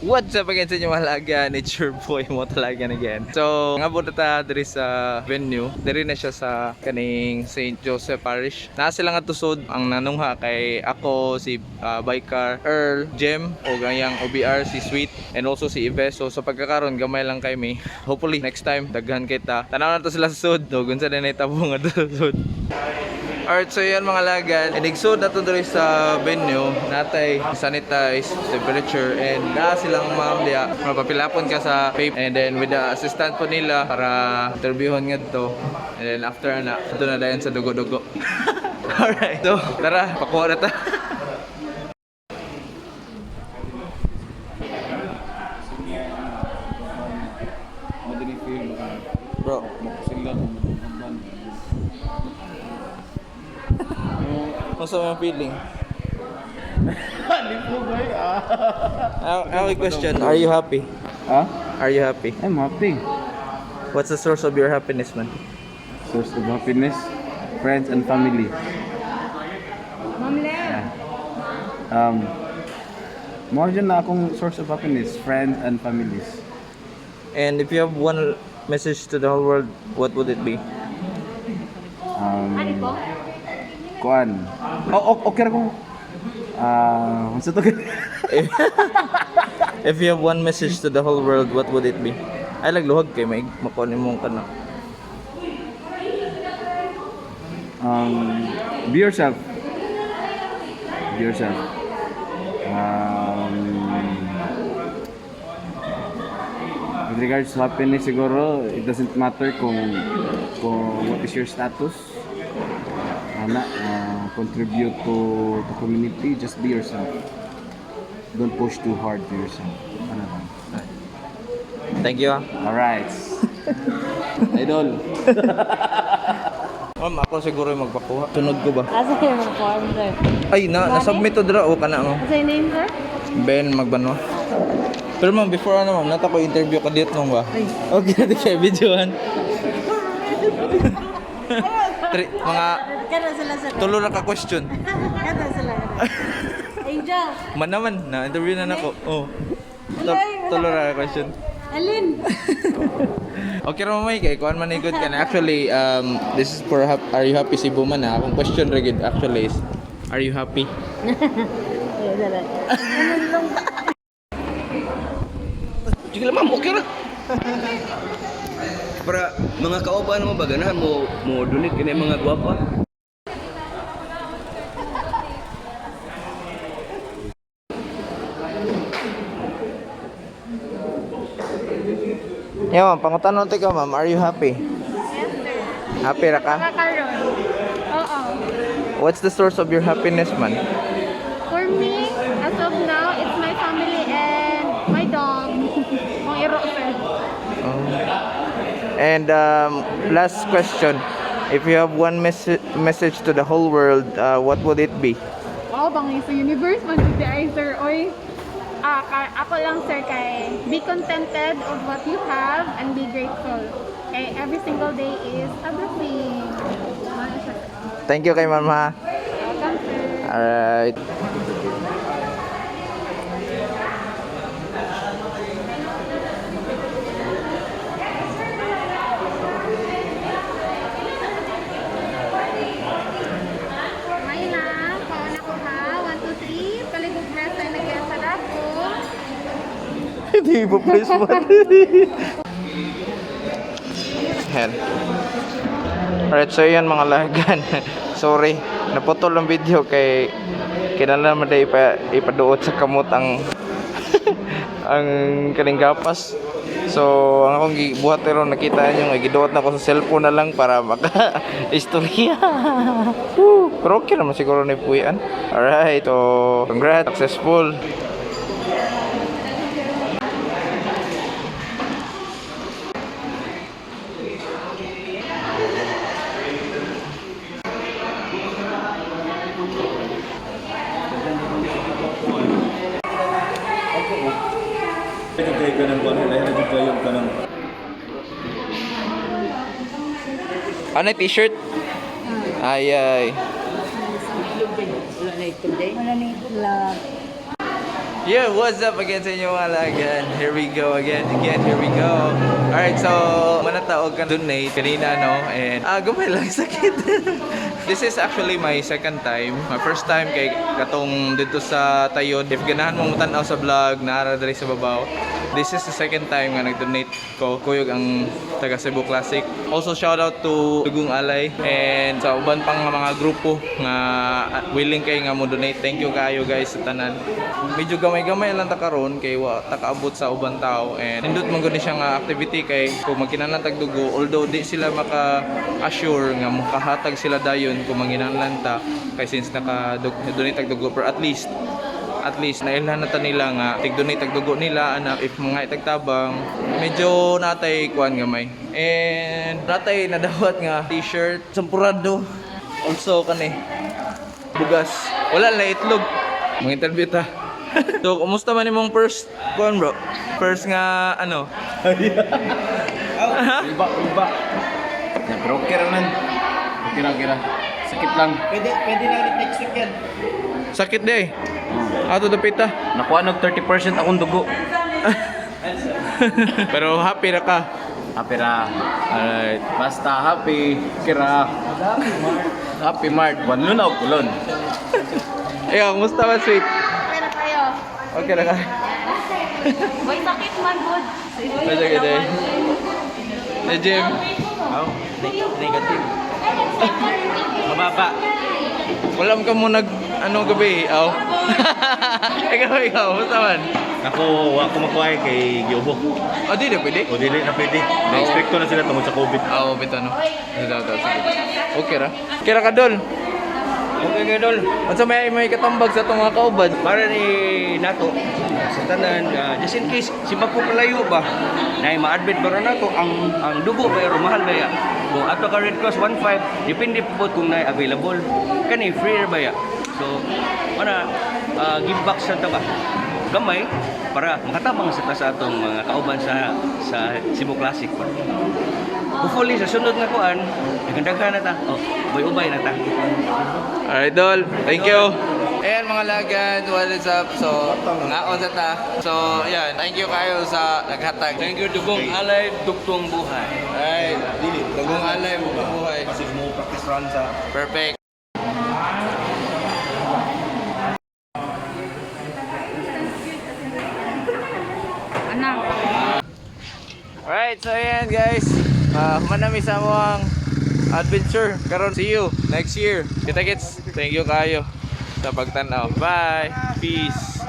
What's up again sa inyo, mga lagan? It's your boy Motalagan again. So, nga na ta diri sa venue. Diri na siya sa kaning St. Joseph Parish. Naa sila nga tusod ang nanungha kay ako si Bicar, Earl, Jem o gayang OBR si Sweet and also si Ives. So sa pagkakaron gamay lang kay mi. Hopefully next time daghan kita. Tanaw na to sila sa sud. No, unsa na nahitabo nga to sa sud. Alright, so yan, mga lagan. Inigsud na to diri sa venue. Natay sanitize, temperature, and naa silang ma'am diya. Mapapilapon ka sa paper. And then with the assistant po nila para interviewon nga to. And then after na, ito na dayon sa dugo-dugo. Alright, so tara, pakuha na ta. Madali feel Bro, sila. kung sa mga feeling? Ah, question, are you happy? Ah? Are you happy? I'm happy. What's the source of your happiness, man? Source of happiness, friends and family. Ma'am Lev. More dyan na akong source of happiness, friends and families. And if you have one message to the whole world, what would it be? Kuan. Oh, okay ra ko. Ah, unsa to? If you have one message to the whole world, what would it be? Ay, lagluhag kay may makuha mo ka na. Be yourself. Be yourself. With regards to happiness siguro, it doesn't matter kung what is your status. Ana, contribute to the community, just be yourself. Don't push too hard to yourself. Ano lang. Thank you, ah. Alright. Idol. Ma'am, ako siguro yung magpakuha. Sunod ko ba? Asa yung form, sir? Ay, na, na-submit to dra. O ka na, ma'am. Asa yung name, sir? Ben Magbanwa. Pero ma'am, before ano ma'am, nata ko interview ka dito nung ba? Okay, di kay videohan. Mga Kada sila, sir. tulo ra ka question. Kada sila. Angel. Man naman, na interview na nako. Oh. Tulo ra ka question. Alin. Okay ra mamay kay kuan man ikot ka na. Actually, this is for are you happy Cebu man na. Akong question ra gid actually is, are you happy? Sige lang, ma'am, okay ra. Para mga kauban mo ba ganahan mo mo donate kini mga gwapa? Yeah, ma'am, pangutanon ka, ma'am, are you happy? Yes, sir. Happy ra ka? Kakaroon. Oo. What's the source of your happiness, man? For me, as of now, it's my family and my dog. Kung iro, sir. And last question, if you have one message to the whole world, what would it be? Wow, bangay sa universe man si ay, sir. Oy. Ah, ako lang, sir, kay be contented of what you have and be grateful. Kay every single day is a blessing. Ano siya, sir? Thank you kay ma'am ha. Welcome, sir. Alright. May na, pauna ko ha. 1, 2, 3. Paligog rest ay nag-sarap ko. Hindi pa press button. Yan. Alright, so yun, mga lagan. Sorry, naputol ang video kay kinahanglan man day ipaduot sa kamot ang ang kaning gapas. So, ang akong gibuhat ron, nakita niyo nga giduot na ko sa cellphone na lang para maka istorya. Woo! Pero okay naman siguro ni puyan. Alright, so congrats, successful. Ano yung t-shirt? Ay, ay. Wala na itlog. Yeah, what's up again sa inyo, mga lagan? Here we go again, again, here we go. Alright, so, manata og kan donate kanina, no? And, gamay lang sakit. This is actually my second time. My first time kay katong dito sa Tayod. If ganahan mo mutanaw sa vlog, naara diri sa babaw. This is the second time nga nag-donate ko. Kuyog ang taga Cebu Classic. Also, shout out to Dugong Alay and sa uban pang mga grupo nga willing kay nga mo donate. Thank you kayo, guys, sa tanan. Medyo gamay-gamay lang ta karon kay wa ta kaabot sa uban tao and nindot man gud ni siya nga activity kay kung magkinahanglan tag dugo, although di sila maka-assure nga makahatag sila dayon kung manginahanglan ta kay since naka donate tag dugo, pero at least nailhan na ta nila nga tig-donate tag dugo nila anak if mga itagtabang medyo natay kuan gamay and natay nadawat nga t-shirt, sampurado, also kani bugas, wala na itlog. Mga interview ta. So kumusta man imong first kuan, bro, first nga ano? Iba, iba. Ya, pero okay ra man. Okay ra, okay ra. Sakit lang. Pwede pwede na ulit next week yan. Sakit day ato dapita. Nakuha nog 30% akong dugo. Pero happy ra ka? Happy ra. Alright. Basta happy, kira. Happy Mart. Wanlo na og kulon. Ikaw, kumusta man, sweet? Pero kayo. Okay ra ka? Boy, sakit man good. Medyo gid eh. Eh, Jim. Oh, negative. Mababa. Wala ka mo nag ano gabi, aw. Ikaw, ikaw, basta man. Ako, wa ko makuha kay giubo. Oh, di na pwede. O dili na pwede. Na-expecto na sila tungod sa COVID. Oo, bitaw no. Bitaw, bitaw, sige. Okay ra. Okay ra ka, Dol. Okay kay Dol. Unsa may katambag sa atong mga kauban? Para ni nato sa tanan, just in case si ko palayo ba nay ma-admit ba ra nato ang dugo, pero mahal ba ya kung ato ka Red Cross 15, depende po kung nay available. Kani free ra ba ya? So ana, give back sa ta ba gamay para makatabang sa ta sa atong mga kauban sa Cebu Classic pa. Hopefully sa sunod nga kuan daghan na ta, oh, ubay-ubay na ta. Alright, Dol. Thank you. Ayan, mga lagan, what is up? So, ngaon sa ta. So, ayan, thank you kayo sa naghatag. Thank you, Dugong Alay, Duktong Buhay. Alright, Dugong Alay, buhay. Kasi mo practice run sa Perfect. Anak. Alright, so ayan, guys. Manami sa among adventure. Karon, see you next year. Kita kits. Thank you kayo sa pagtanaw. Bye. Peace.